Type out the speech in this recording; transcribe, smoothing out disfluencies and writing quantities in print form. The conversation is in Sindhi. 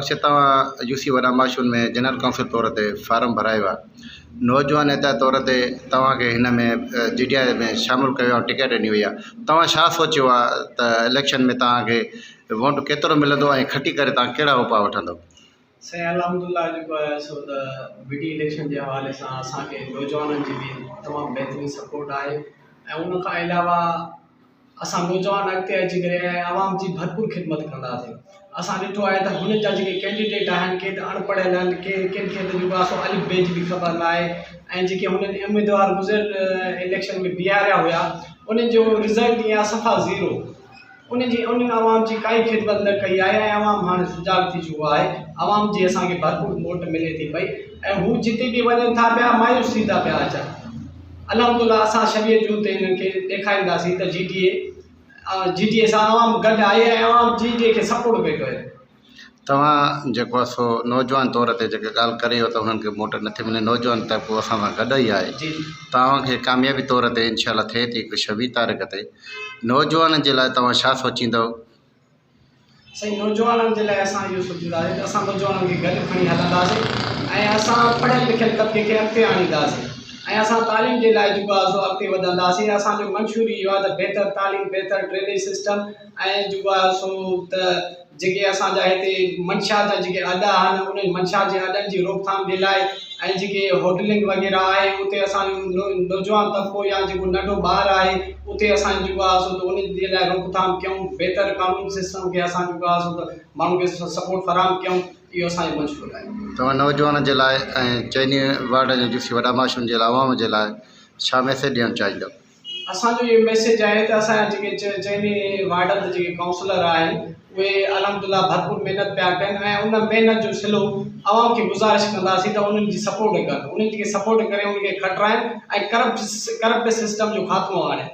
بخش توهان يو سي وڏا ماشون ۾ جنرل ڪائونسل طور تي فارم ڀرايو آهي نوجوان نيتا طور تي توهان کي هن ۾ جي ڊي I ۾ شامل ڪيو آهي ٽڪيٽ ڏني وئي آهي توهان ڇا سوچيو آهي ته اليڪشن ۾ توهان کي ووٽ ڪيترو ملندو ۽ کٽي ڪري توهان ڪهڙا اپاء وٺندو؟ سائين الحمدالله جيڪو آهي سو ته بي ڊي اليڪشن جي حوالي سان اسان کي نوجوانن جي به تمام بهترين سپورٽ آهي ۽ ان کان علاوه اسان نوجوان اڳتي اچي ڪري ۽ عوام جي ڀرپور خدمت ڪنداسين. اسان ڏٺو آهي ته هنن جا جيڪي ڪينڊيڊيٽ آهن ڪي ته اڻ پڙهيل آهن ڪي ڪن کي ته جيڪو آهي سو الف بي جي به خبر نه آهي ۽ جيڪي هنن اميدوار گذريل اليڪشن ۾ بيهاريا هيا انهن جو رزلٽ ائين آهي صفا زيرو انهن جي انهن عوام جي ڪائي خدمت نه ڪئي آهي ۽ عوام هاڻي سجاڳ ٿي چڪو آهي عوام جي اسان کي ڀرپور موٽ ملي ٿي پئي ۽ هو جتي به وڃن ٿا پيا مايوس ٿيندا پيا اچن. الحمد الله اسان 26 جون تي هنن کي ڏيکارينداسين ته جي ڊي اي جي ڊي اي سان عوام گڏ آهي ۽ عوام جي ڊي اي کي سپورٽ پئي ڪري. توهان جيڪو آهي سو نوجوان طور تي جيڪي ڳالهه ڪري ويو ته انهن کي موٽ نٿي ملي نوجوان طبقو اسان سان گڏ ئي آهي توهان کي ڪاميابي طور تي انشاء الله ٿئي ٿي هڪ 26 تاريخ تي نوجوانن جي لاء توهان ڇا سوچيندو؟ سائين نوجوانن جي لاء اسان اهو سوچينداسين ته اسان نوجوانن کي گڏ کڻي هلنداسين ۽ اسان پڙهيل لکيل طبقي کي اڳتي آڻينداسين ۽ اسان تعليم جي لاء جيڪو آهي سو اڳتي وڌنداسين اسان جو منشور اهو آهي ته بهتر تعليم بهتر ڊرينيج سسٽم ۽ جيڪو آهي سو ته جيڪي اسان جا هتي منشيات جا جيڪي اڏا آهن انهن منشيات جي اڏن جي روڪٿام جي لاء ۽ جيڪي هوٽلنگ وغيره آهي اتي اسان جو نوجوان طبقو يا جيڪو ننڍو ٻار آهي اتي اسان جيڪو آهي سو ته ان جي لاء روڪٿام ڪيون بهتر قانون سسٽم کي اسان جيڪو آهي سو ته ماڻهن کي سپورٽ فراهم ڪيون اهو اسان جو منشور آهي. توهان نوجوانن جي لاء ۽ چئني وارڊن جي جسي وڏا ماشن جي لاء عوام جي لاء ڇا ميسيج ڏيڻ چاهيندؤ؟ اسان جو اهو ميسيج آهي ته اسان جا جيڪي چئني وارڊن تي جيڪي ڪائونسلر آهن اهي الحمد الله ڀرپور محنت پيا ڪن ۽ ان محنت جو صلو عوام کي گذارش ڪنداسين ته انهن جي سپورٽ ڪن انهن کي سپورٽ ڪري انهن کي کٽرائن ۽ ڪرپٽ ڪرپٽ سسٽم جو خاتمو آڻين.